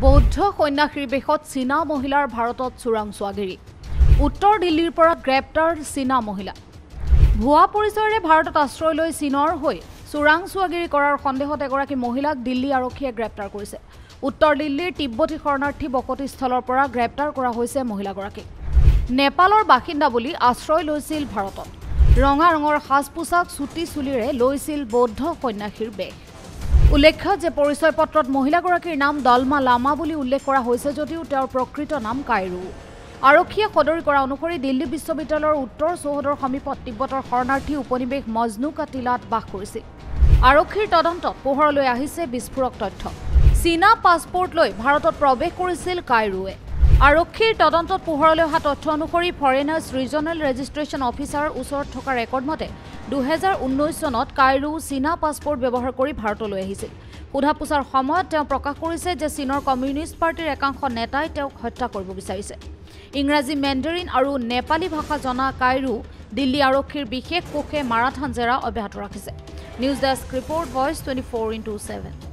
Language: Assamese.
বৌদ্ধ সন্ন্যাসীৰ বেশত চীনা মহিলাৰ ভাৰতত চোৰাংচোৱাগিৰি। উত্তৰ দিল্লীৰ পৰা গ্ৰেপ্তাৰ চীনা মহিলা। ভুৱা পৰিচয়েৰে ভাৰতত আশ্ৰয় লৈ চীনৰ হৈ চোৰাংচোৱাগিৰি কৰাৰ সন্দেহত এগৰাকী মহিলাক দিল্লী আৰক্ষীয়ে গ্ৰেপ্তাৰ কৰিছে। উত্তৰ দিল্লীৰ তিব্বতী শৰণাৰ্থী বসতিস্থলৰ পৰা গ্ৰেপ্তাৰ কৰা হৈছে মহিলাগৰাকীক। নেপালৰ বাসিন্দা বুলি আশ্ৰয় লৈছিল ভাৰতত। ৰঙা ৰঙৰ সাজ পোছাক, চুটি চুলিৰে লৈছিল বৌদ্ধ সন্ন্যাসীৰ বেশ। উল্লেখ্য যে পৰিচয় পত্ৰত মহিলাগৰাকীৰ নাম দলমা লামা বুলি উল্লেখ কৰা হৈছে যদিও তেওঁৰ প্ৰকৃত নাম কাইৰু। আৰক্ষীয়ে সদৰি কৰা অনুসৰি দিল্লী বিশ্ববিদ্যালয়ৰ উত্তৰ চৌহদৰ সমীপত তিব্বতৰ শৰণাৰ্থী উপনিৱেশ মজনু কাটিলাত বাস কৰিছিল। আৰক্ষীৰ তদন্তত পোহৰলৈ আহিছে বিস্ফোৰক তথ্য। চীনা পাছপৰ্ট লৈ ভাৰতত প্ৰৱেশ কৰিছিল কাইৰুৱে। আৰক্ষীৰ তদন্তত পোহৰলৈ অহা তথ্য অনুসৰি ফৰেনাৰ্ছ ৰিজনেল ৰেজিষ্ট্ৰেশ্যন অফিচাৰৰ ওচৰত থকা ৰেকৰ্ড মতে 2019 চনত কাইৰু চীনা পাছপৰ্ট ব্যৱহাৰ কৰি ভাৰতলৈ আহিছিল। সোধা পোছাৰ সময়ত তেওঁ প্ৰকাশ কৰিছে যে চীনৰ কমিউনিষ্ট পাৰ্টীৰ একাংশ নেতাই তেওঁক হত্যা কৰিব বিচাৰিছে। ইংৰাজী, মেণ্ডাৰিন আৰু নেপালী ভাষা জনা কাইৰু দিল্লী আৰক্ষীৰ বিশেষ কোষে মাৰাথান জেৰা অব্যাহত ৰাখিছে। News desk report, voice 24x7।